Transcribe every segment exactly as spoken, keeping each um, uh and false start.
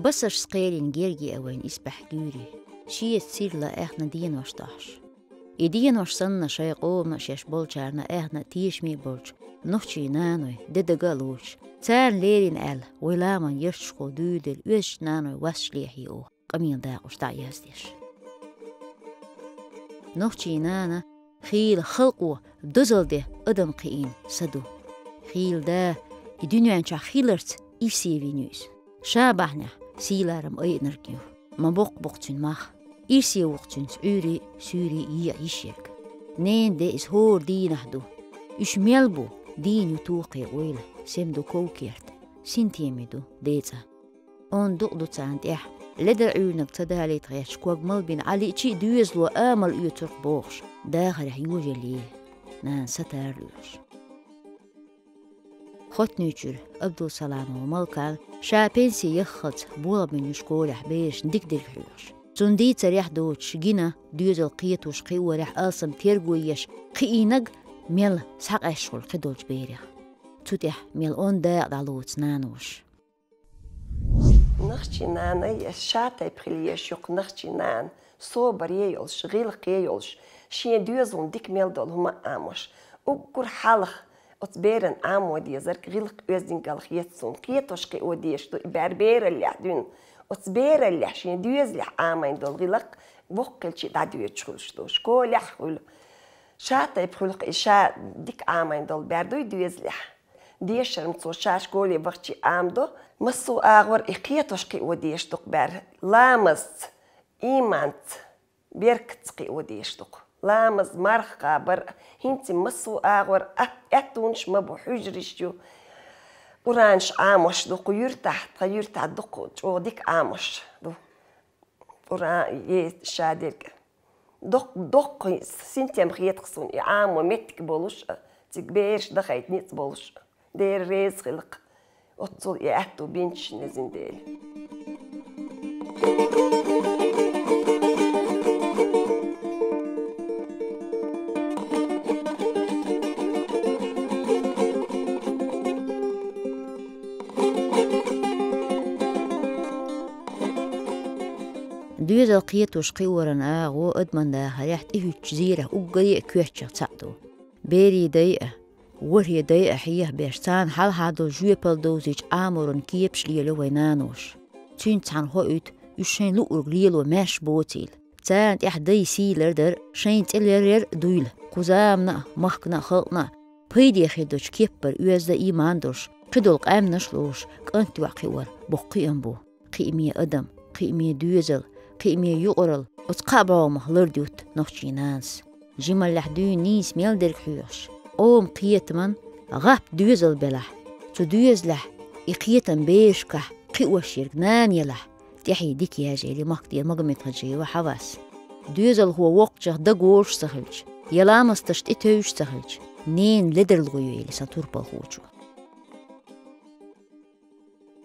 Пасашца кхерийна герга а вайна исбаьхьа гуьйре, шеца сирла аьхна денош дохьуш. И денош санна шайн къомана а, шаьш болчарна а аьхна тешаме болчу нохчийн наной де дага а лоцуш, царна леррина аьлла, вай ламан ярташкахула дуьйладелла оьздачу наной васташ лехьий оха, къамелан дакъош дӀа а яздеш. Нохчийн нана хийла халкъо дозалла де адам кхиийна са ду. Хийла да и дуьнен чохь хиларца ирсе вийна ю иза. Ша бахьанехь сий-ларам айинарг ю. Ма боккха бу-кх цуьнан мах. Ирсе ву-кх цуьнца Ӏуьйре а, суьйре а екъа йиш ерг. Ненан де иза хӀора дийнахь ду. Уьш мел бу, дийна ю тохе ойла, сема ду ков-керт, синтеме ду ден цӀа. Онда дукъ ду царна тӀехь, ледара Ӏуьйраннарг ца далийта гӀерташ ког мала бина Ӏаличи а доьзало амал оьцург бохуш, дахарехь йожалле, нана са тарлуьйлуш. Хоттануьйчуьра Абдулсаламова Малкана ша пенси яххалц болх бина ю школехь берашна дика дерг хьоьхуш. Цунна дийцарехь доцуш гина, доьзал кхетош кхиорехь алсам терго еш кхиийнарг мел схьакъаьсташ хуьлу кхидолчу берех. Цу тӀехь мел онда дакъа дӀалоцу наноша. Нохчийн нана я ша тайпа хила езаш ю-кх нохчийн нана, собаре йолуш, гӀиллакхе йолуш, шен доьзална дика мел долу хӀума а Ӏамош. Уггар хьалха оцу беран Ӏамо дезарг гӀиллакх-оьздангалла хета суна, кхетош кхио дезаш ду и бер бераллехь дуьйна. Оцу бераллехь шен доьзалехь Ӏамийна долу гӀиллакх воккха хилча а дӀадоьдуш хуьлуш ду, школехь а хуьлу. Ша тайпа хуьлу-кх и ша дика Ӏамийна долу бер дуй доьзалехь. Дешарна цо ша школе вахча а Ӏамадо, массо а агӀор и кхетош кхио дезаш ду-кх бер, ламазца, ийманца, беркатца кхио дезаш ду-кх. Ламаз, марха кхабар, хӀинца массо а агӀор ат-, аьттонаш ма бу, хьуьжарш ю, Къуранаш Ӏамош ду-кх юьртахь, тхан юьртахь дукха чӀогӀа дика Ӏамош ду. Къуран е ша дерг. Доккха, доккха синтем хета-кх суна и Ӏамо меттиг болуш а, цига бераш дахайта ницкъ болуш а. Дера реза хила-кх оццул и аьтту бинчу незин Дела. Доьзал кхетош кхиоран агӀо адаман дахарехь тӀехӀуьттучу зерах уггаре а коьртачех цхьаъ ду. Берийн дай а, ворхӀе дай а хьехабеш, царна хьалха долу жоьпалла довзийча Ӏаморан кепаш лело вайн наноша. Цуьнца цхьаьна хоуьйту, уьш шайна луург лело маьрша боцийла. Царна тӀехь дай сий лардар, шайна цӀе ларъяр а дуйла, кху заманна а, махкана а, халкъана а пайде хир долчу кеппара оьзда а, ийман а долуш, кхидолу къаьмнаш а лоруш, кӀант-йоӀ кхиор боккха кхиам бу. Кхиаме адам, кхиаме доьзал, кхиаме юкъаралла оцу кхаа бӀогӀамах лардуьту нохчийн нанас. Жималлехь дуьйна нийса мел дерг хьоьхуш, къоман кхетаман гӀап доьзал белахь, цу доьзалехь и кхетам берашкахь кхиош ерг нана елахь, тӀаьхье дика яжийла Махкадера Магомедхаджиева Хьавас. Доьзалхо воккхачех дагалоруш ца хилча, я ламасташ тӀетевжаш ца хилча, ненан ледарло йойла сан турпалхочо.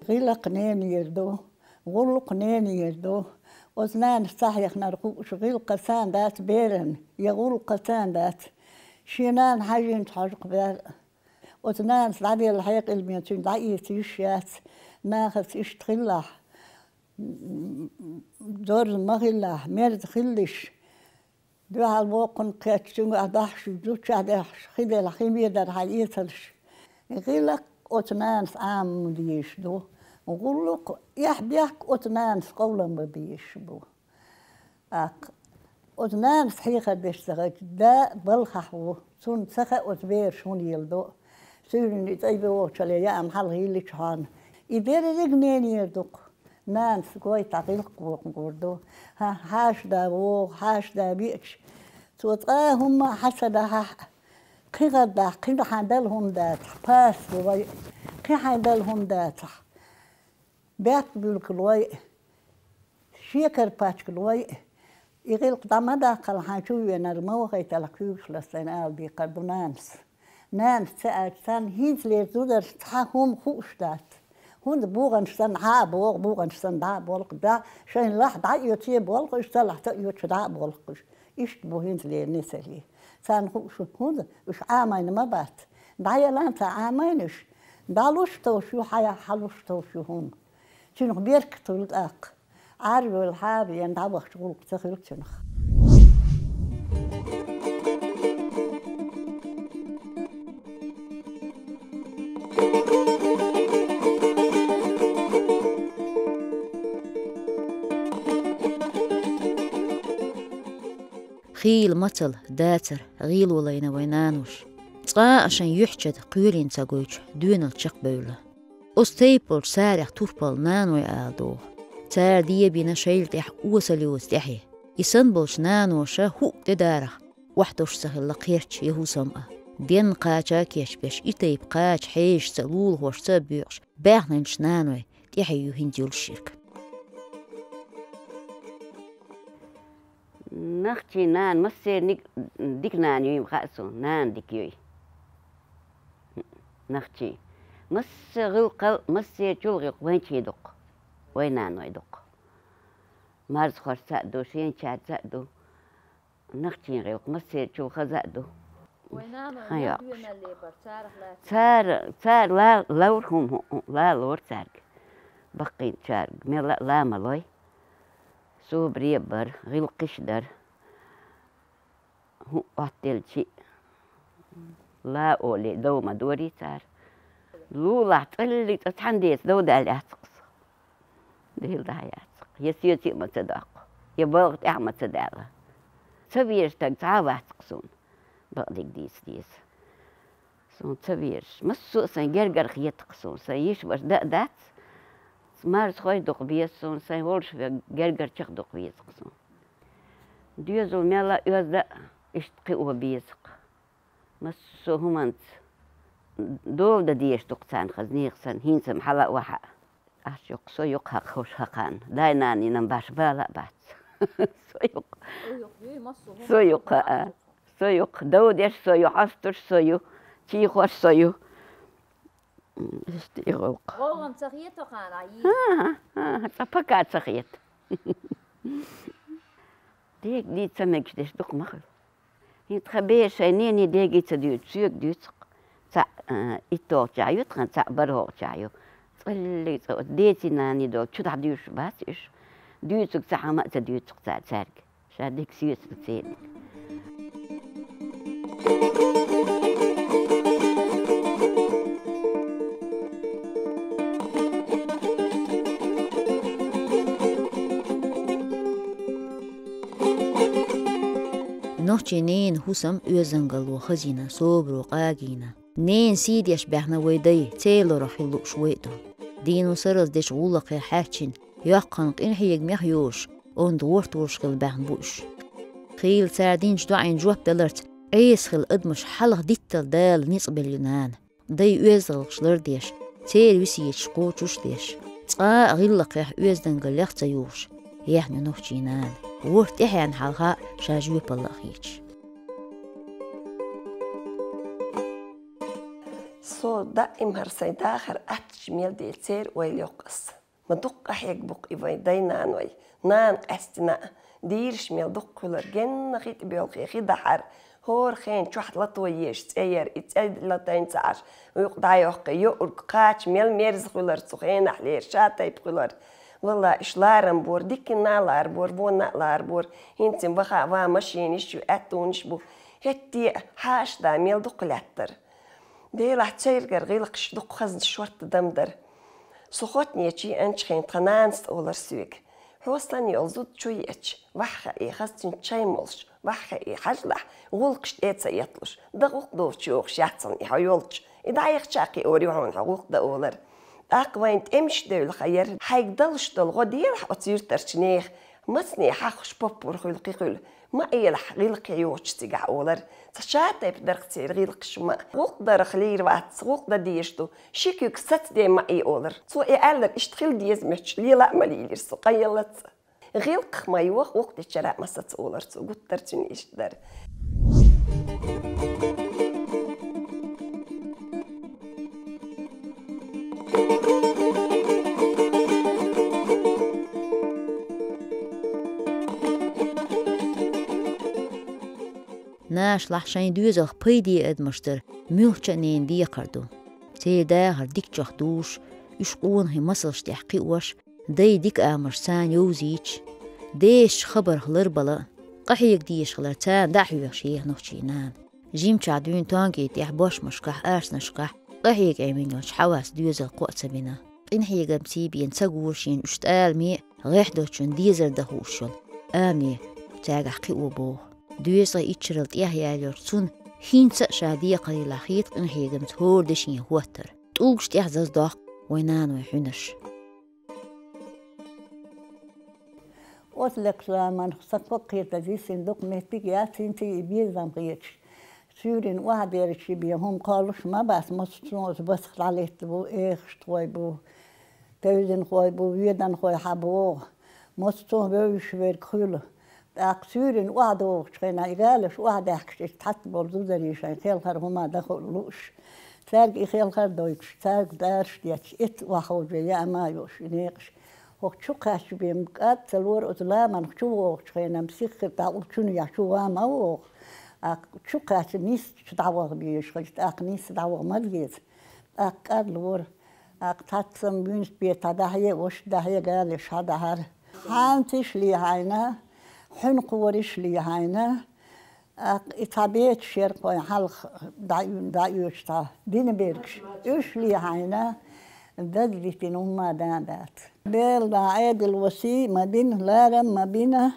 ГӀиллакх ненера ду, гӀуллакх ненера ду. Оцу нанас ца хьехнарг хууш, гӀиллакх царна дац беран, я гӀуллакх царна дац. Шен нана хьажийначу хьожа-кх бер. Оцу нанас дӀаделла хьекъал бен цуьнга дӀаэца йиш яц, нахаца иштта хилалахь, зорза ма хилалахь, мерза хилалаш. Дуьхьал воккхунна кхетча, цуьнгахь дохьуш, зудчохь дехьуш, хи делахь, хи бедар хьан эцалаш. ГӀиллакх оцу нанас Ӏамо дезаш ду. ГӀуллакх, эхь бехк оцу нанас къовлам бан безаш бу. ТӀаккха оцу нанас хьехар деш ца хилча, да балхахь ву, цунна ца хаьа оцу бераш хӀунда леладо. Суьйранна и цӀа йогӀучале яа-м хьалха йиллича хьона. И дерриг ненера ду-кх. Нанас гойтахь гӀиллакх воккхур ду. Хьан хьаша да вогӀу, хьаша да веача, цо цкъа а хӀумма а хьан ца дахьахь а, кхин гӀаддахь, кхин хьайн дала хӀума дацахь, паста лой, кхин хьайн дала хӀума дацахь, баьпкан буьлка лой, шекар пачка лой, и гӀиллакх дӀа ма даккхалахь, хьайн чу венар ма вахийталахь, куьйгаш ластийна ала декхар ду нанас. Нанас ца аьлча, царна хӀинцалера зударшна цхьа хӀума хууш дац. ХӀунда богӀанаш санна хьа а богӀу, богӀанаш санна дӀа а болху, да, шайна лахь дӀа а оьцу, болху уьш, ца лахь ца оьцуш дӀа а болху уьш. Иштта бу хӀинцалера несарий. Царна хууш, хӀунда уьш Ӏамийна ма бац. ДӀаялан ца Ӏамийна уьш. ДӀалуш товш ю, хьан хьалуш товш ю хӀума. Цунах беркат хуьлу тӀаккха. Ӏарвелла хьаба ян дӀавахча гӀуллакх ца хуьлу цунах. Хийла мацалла, дацара гӀийло лайна вайн наноша. Цкъа а шайн юьхьчад кхоьлина ца гойтуш, доьналла чекхбевлла. Оцу тайпа болчу царех турпал наной ала догӀу. Цара дебина шайла тӀехь осал йоцу тӀаьхье. И санна болчу наноша хӀуъа тӀедарах охьатосуш ца хилла кхерч я хӀусам а. Денна кхача а кечбеш, и тайпа кхача хьешашца а, лулахошца а боькъуш, баьхначу наной тӀаьхье ю хӀинца йолуш ерг. Нахчийн нана массерниг дика нана юй ма хаьа суна, нана дика юй. Нахчийн. Масса гӀиллакхал, массерчул гӀиллакх вайнчийн дукха, вайн наной дукха. Марзхошца а ду, шенчаьрца а ду. Нахчийн гӀиллакх массерчул хаза а ду. Вайн наной Хан мел йоккхуш. Доьналле бара, царах лаьцна. Цара, цара ла-, ловра хӀума, хӀу-, хӀу-, лалора цаьрга. Баккхийчаьрга мелла а ла ма лой. Собаре а бара, гӀиллакхаш а дара. ХӀуъа оттаделчи а, ла олий, дов ма дорий цара. Лулахь цӀаллиг цӀа цхьаьна деца дов даьлла яц-кх со. Дийла дӀа яц-кх. Я соьца а ма ца доккху, я балха тӀехь а ма ца даьлла. Ца веза стаг цхьа а вац-кх суна, бакъдерг дийца деза. Суна ца везаш. Массо а сайн гергара хета-кх суна. Сайн йиша-ваша дан а дац. Марзхой дукха беза суна, сайн волуш верг гергарчех дукха веза-кх суна. Доьзал мелла а оьзда а, иштта кхио беза-кх. Массо а хӀуманца дола дан дезаш ду-кх царна хаза, нехан санна, хӀинца-м хьала а, охьа а. Аш юккъа, со юккъа хьакха хӀуш хьакхарна. Дай-нанинам баш бала а бац. Со юккъа. Со юккъа, а. Со юккъа. Дов деш со ю, хьостуш со ю, чийхош со ю. Иштта и гӀуллакх. ГӀовгӀан ца хета хьо кхана, йий? ХӀан-хӀа, хӀан-хӀа, цкъа пока ца хета. Дега дийца ца мегаш дерш дукха ма хуьлу. ХӀинца тхан бер шайн нене дега ца дуьйцу, соьга дуьйцу-кх. Цхьаъ, а, итталгӀачохь ю тхан, цхьаъ бархӀалгӀачохь ю. ЦӀаллиг цӀа оцу деций, нанний долу чу дӀадуьйшуш бац уьш. Дуьйцург цхьа хӀума а ца дуьйцу-кх цара цаьрга. Ша дика соьца ду церан. Нохчийн ненан хӀусам оьздангалло хазийна, собаро къагийна. Ненан сий деш баьхна вай дай, церан лорах хила лууш вай а ду. Дийно сарралц дечу гӀуллакхе хьаьччина, йоккханна къинхьегамех йолуш, онда гӀортош хила баьхна бу уьш. Хийла цара динчу доӀина жоп даларца, Ӏеса хилла адамаш хьалха диттал Дала ницкъ белла ю нана. Дай оьзда гӀиллакхаш лардеш, церан весеташ кхочуш а деш, цкъа а гӀиллакхех, оьздангаллех ца юхуш, яьхна ю нохчийн нана. ВорхӀ тӀаьхьенна хьалха ша жоьпалла а хеташ. Со даим хӀара сайн дахар аттачу мел дийла церан ойла йоккху ас. Ма дукха къахьега бу-кх и вайн дай-наной, нана къаьстина а, дийраш мел дукха хуьлар, генна хи тӀебоьлхий, хи дахьар, хӀора хенан чохь лато езаш цӀе яр, и цӀе латайна ца Ӏаш, юкъа дӀайоккхий, йоӀург кхача мел мерза хуьлар цу хенахь лер, ша тайпа хуьлар. Валла, уьш ларам бора, диканна а ларбора, вонна а ларбора, хӀинца-м ваха а ван машинаш ю, аьттонаш бу, хӀетте а хьаша да мел дукха лаьттара. Делахь, цергара гӀиллакхаш дукха хазна шортта дам дара. Со хотнечий анча хенахь тхан нанас тӀе олар соьга: «Хьо санна йолу зуда чу еача, ваха хаий, хаза цуьнца чай молуш, ваха хаий, хьажалахь, гӀуллакхаш тӀе а ца этталуш, дан гӀуллакх доцуш йогӀуш яц хьуна и хьо йолчу, и дӀаяхча а кхиор ю хьуна хьо гӀуллакх дан», — олар. ТӀаккха вайна тӀемаш девлла хан яра, хьайга далуш долу гӀо делахь оцу юьртарчу нехан, мацане хьахош поппар хуьлу, кхин хуьлу. Ма Ӏелахь, гӀиллакхе йоцуш цигахь олар. Ца ша тайпа дарх церан гӀиллакхаш ма. ГӀуллакх дарх лийр вац, гӀуллакх дан дезаш ду. Ши куьг сацаде ма Ӏе олар. Цо и аьлларг иштта хила деза моьттуш, лела а ма лийлира со, къаеллац. ГӀиллакхах ма йоха, гӀуллакх дечара а ма саца олар цо, гуттар цуьнан иштта дара. Нашлахь шайн доьзалх пайде адамаш дар муьлххачу а ненан декхар ду. Церан дахар дикачух душ, уьш къонахий масалш тӀехь кхиош, Дай дика амарш царна йовзийча, дешаш хабарх ларбала, къахьега дезаш хилар царна дӀахьоьхуш еха нохчий нана. Жимчохь дуьйна тонкий тӀехь бошмашкахь, арсанашкахь къахьега Ӏемина йолчу хьавас доьзал кхоа ца бина. Къинхьегамций бен ца гуш йина уьш тӀаламе, гӀехь доцчун дезар дан хууш йолу Аме цаьргахь кхио боху. Доьзал иччарал тӀехъяьллачу цунна хӀинца а ша декхарийлахь хета къинхьегамца хӀора дешнийн хӀоттар. ТӀулгаш тӀехь зазадоккху вайн нанойн хьуьнарш. Оцу лекхачу заманахь сан ког кхетаза йисина дукха меттиг яц, хӀинца и безам хеташ. Суьйрана охьадерча бен хӀума кхоллуш ма бац, массо а цунах басах дӀалетта бу, эхаштхой бу, тевзинхой бу, веданхой хьан богӀу, массо а цунах вевзаш верг хуьлу. ТӀаккха суьйрана охьадогӀучу хенахь, и галаш охьадаьхкича, иза цхьацца болу зузарий шайн хелхар хӀума дан хуур лууш. Цаьрга и хелхар дойтуш, цаьрга дараш детташ, эцца охьаховжий яа ма а йоош и некъаш. ХӀокху чу кхаьчча бен кӀад ца лора оцу ламанах чу вогӀучу хенахь, сиххира дӀа у чунехь чу ван ма вогӀу. ТӀаккха чу кхаьчча нисса чу дӀаваха безаш хилча, тӀаккха нисса дӀаваха ма деза. ТӀаккха кӀад лора. ТӀаккха цхьаццам буьнца бен цхьа дахье, ваша дахье, галеш хьан дахьара. Хьанциш лехьайна, хьуьнхориш лехьайна, ТӀаккха и цхьа беташ яра кхойн хьалха дӀа-, дӀаоьцуш цхьа дина бергаш. Уьш лехьайна, даза дитина хӀумма дан а дац. Белла Ӏедал васи а ма бина, ларам а ма бина,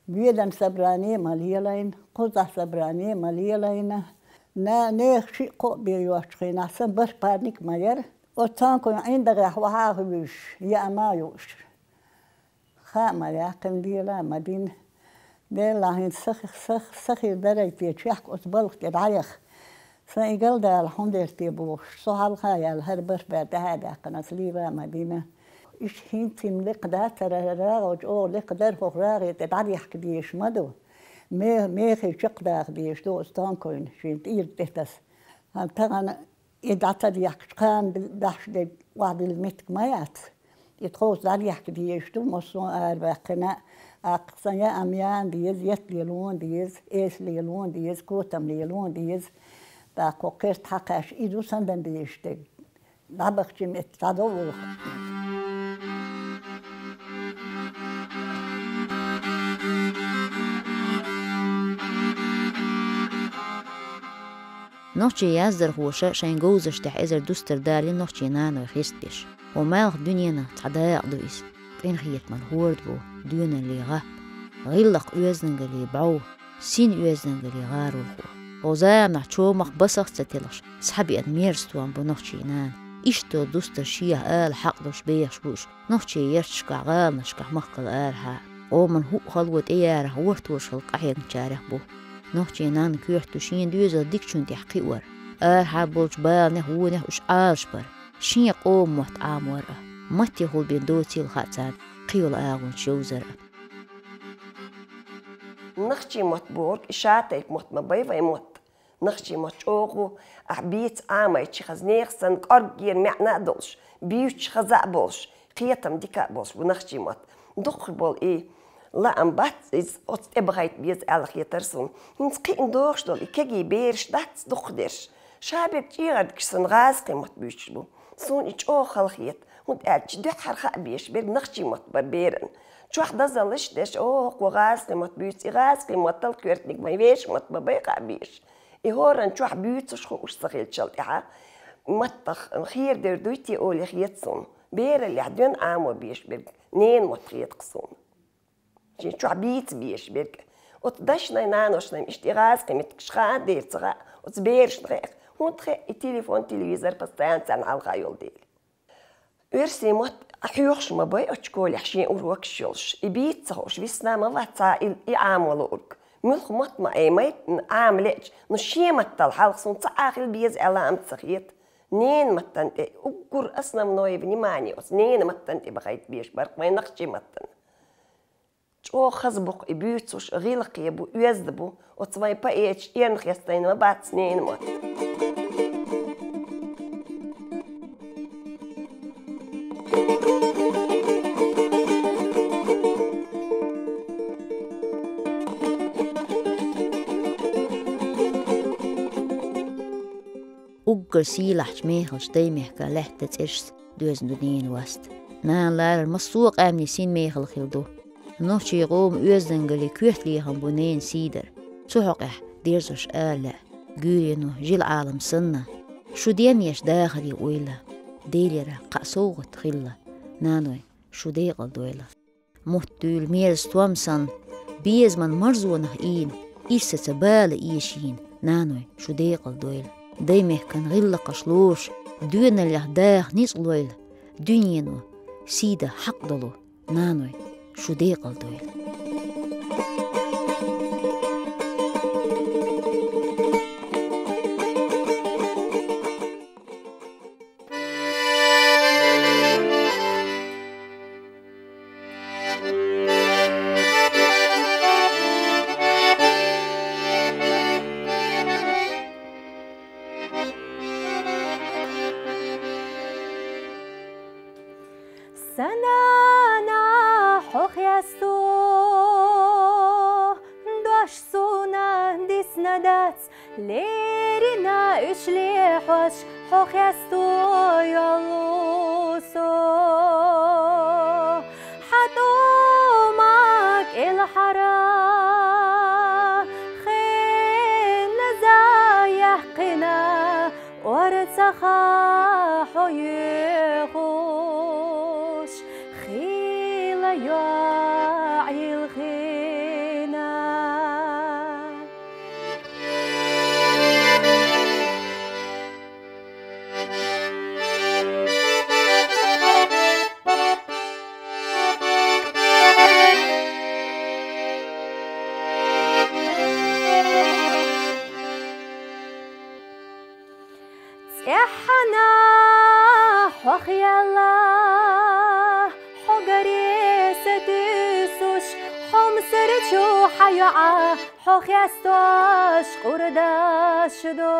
ведан собрание а ма лелайна, кхузахь собрание а ма лелайна. На-, нехан шиъ-кхоъ бен йоцчу хенахь сан бархӀ парник а ма яра. Оцу цхьанкхуьнан ӀиндагӀехь охьа а хууш, яа ма а юуш. Хаа ма яьккхина, дела а ма дина. Делахь хӀинца сах-, сах-, сахир дарай те чехка оцу балха тӀе дӀаяха. Сан и галдала хьундер те бохуш, со хьалха а яьлла, хӀара бархӀ бер тӀаьхьа а даьккхина, ас лийва а ма дина. Иштта хӀинца-м лекха дацара, хӀара рагӀу чӀогӀа лекха дара, хӀокху рагӀе тӀе дӀадехка дезаш ма ду. Ме-, мехий чекхдаха дезаш ду оцу тонкойн шен тӀера тӀе таса. Хан тахана И дӀа ца дехкачу кхана дахьаш дерг охьадилла меттиг ма яц. И тховса дӀадехка дезаш ду, массо а арабаьккхина, аккха сан яам яна деза, етт лелон деза, эса лелон деза, котам лелон деза. ТӀаккха кхерта хьакхаьш, и ду сан дан дезаш дерг. ДӀабахча метта дӀадо оха. Нохчийн яздархоша шайн говзаш тӀехь эзар дустар далийна нохчийн нанойх хестабеш. Хьо малх дуьненах цхьа дакъа ду иза. Къинхетаман хӀорд бу, доьналлий гӀап. ГӀиллакх оьздангаллий бӀов, син оьздангаллий гӀаролхо. Хьо заманахь чомах басах а ца телхаш, схьабеана мерза стом бу нохчийн нана. Иштта дустар шех ала хьакъ долуш бехаш бу уьш, нохчийн ярташкахь, гӀаланашкахь махкал арахьа. Къоман хӀуъа хало тӀеярах, вортош хила къахьегначарех бу. Нохчийн нанна коьрта ду шена доьзал дикачун тӀехь кхиор. Арахьа болчу баланех, вонех уьш Ӏалашбар. Шен къоман мотт Ӏамор а. Маттехула бен доцийла хаьа царна кхийолу агӀонаш йовзар а. Нохчийн мотт бохург и ша тайпа мотт ма бай вайн мотт. Нохчийн мотт чӀогӀа ву, ахь бийца Ӏамайча хаза нехан санна кӀорггера маьӀна а долуш, буьйцуш хаза а болуш, кхетам дика а болуш ву нохчийн мотт. Дукхахболу и лаам бац иза оцу тӀе бахайта беза аьлла хетара суна. ХӀинца кхиъна догӀуш долу и кегий бераш дац дукхахдерш. Ша берг чӀегӀардигаш санна гӀазкхийн мотт буьйцуш бу. Суна и чӀогӀа халахета, хӀунда аьлча дуьххьара хаа безаш берг нохчийн мотт бара беран. Чохь дозаллаш а деш, о, хӀокхо гӀазкхийн мотт буьйцу, и гӀазкхийн маттал коьртаниг вайн вешан мотт ма бай хаа безаш. И хӀоранна чохь буьйцуш хууш ца хилчал тӀаьхьа, маттах хера дер дуй те олий хета суна. Бераллехь дуьйна Ӏамо безаш берг ненан мотт хета-кх суна. Шен чохь бийца безаш берг. Оцу дашнай, наношнай иштта и гӀазкхийн меттигаш хаа дера ца хаьа, оцу берашна хаьа. ХӀунда хаьа, и телефон, телевизор постоянно царна хьалха йолу дела. Оьрсийн мотт хьоьхуш ма бай оцу школехь шен урокаш йолуш. И бийца ца хууш висна ма вац цхьа и, и Ӏамо луург. Муьлхха мотт ма Ӏемай, Ӏама леача, ну шен маттал хьалха суна цхьа а хила беза аьлла амца ца хета. Ненан маттана тӀе уггар основное внимание оцу ненан маттана тӀе бахайта безаш бара-кх вайн нохчийн маттана. ЧӀогӀа хаза бу-кх и буьйцуш, гӀиллакхе бу, оьзда бу, оцу вайн поэташа эрна хестийна ма бац ненан мотт. Уггар сийлахьчу мехалчу даймехкан лаьтта цӀерашца доьзна ду ненан васт. Нана ларар массо а къаьмнийн син мехала хила ду. Нохчийн къоман оьздангаллин коьрталехам бу ненан сий дар. Цу хьокъехь дерзош ала лаьа. Гуьйрено жила Ӏалам санна, шу денъеш дахаре ойла. Делера кхаа совгӀат хилла, наной, шу декъала дойла. Мутт дуьйла мерза стом санна, безаман марзонах ийна, ирсаца бала эшийна, наной, шу декъала дойла. Даймехкан гӀиллакхаш лоруш, доьналлех даха ницкъ лойла, дуьнено сий дан хьакъ долу, наной, шу декъала дойла. Сан нана, хьо хесто, дош суна дисна дац, леррина уьш лехьош, хьо хесто йолу со. Хьан тӀома кӀелхьара хенна заяьккхина, орцахь хьо йоьхуш, хила йоӀ йилхина. ЦӀеххьана хьох яьлла, хьоьгара сатуьйсуш, хьомсара чу хьан йоӀ, хьо хестош къурдаш до.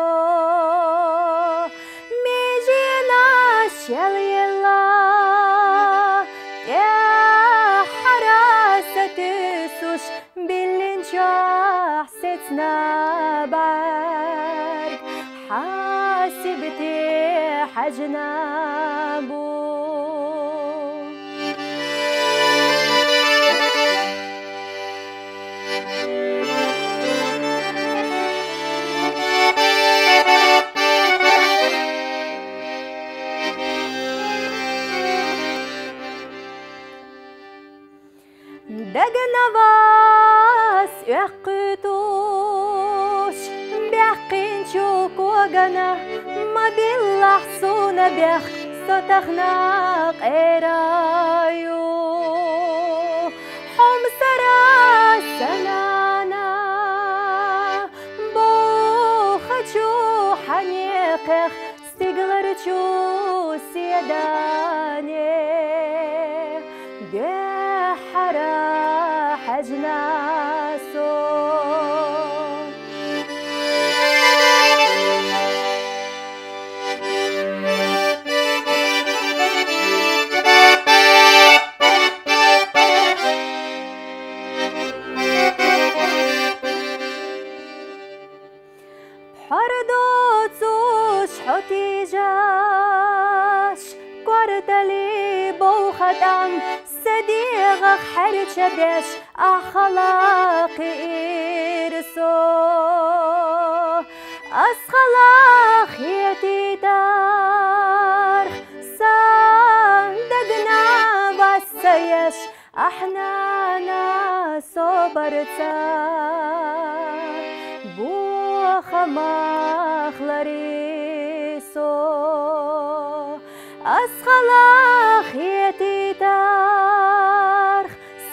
Меженаш ял елла, тӀаьххьара сатуьйсуш, биллинчохь сецна бӀаьрг, хьан сибате хьаьжна бу. Дагна вас оьккхуьйтуш, баьккхинчу когана, ма биллахь суна бехк, со тахана къера ю. Хьомсара сан нана, бохучу хьан некхех, стигаларчу седане дуьххьара хьаьжна со. Пхьор доцуш хьо тийжаш, кортали бовха тӀам, сан дегӀах хьерча беш, ахь хала кхиира со. Ас хала хетийтарх, сан дагна вас ца еш, ахь нана собарца бохамах лари со. Ас хала хетийтарх,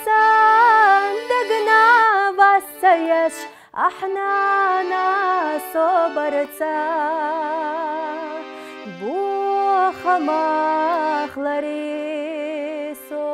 сан дагна вас ца еш, ахь нана собарца бохамах лари со.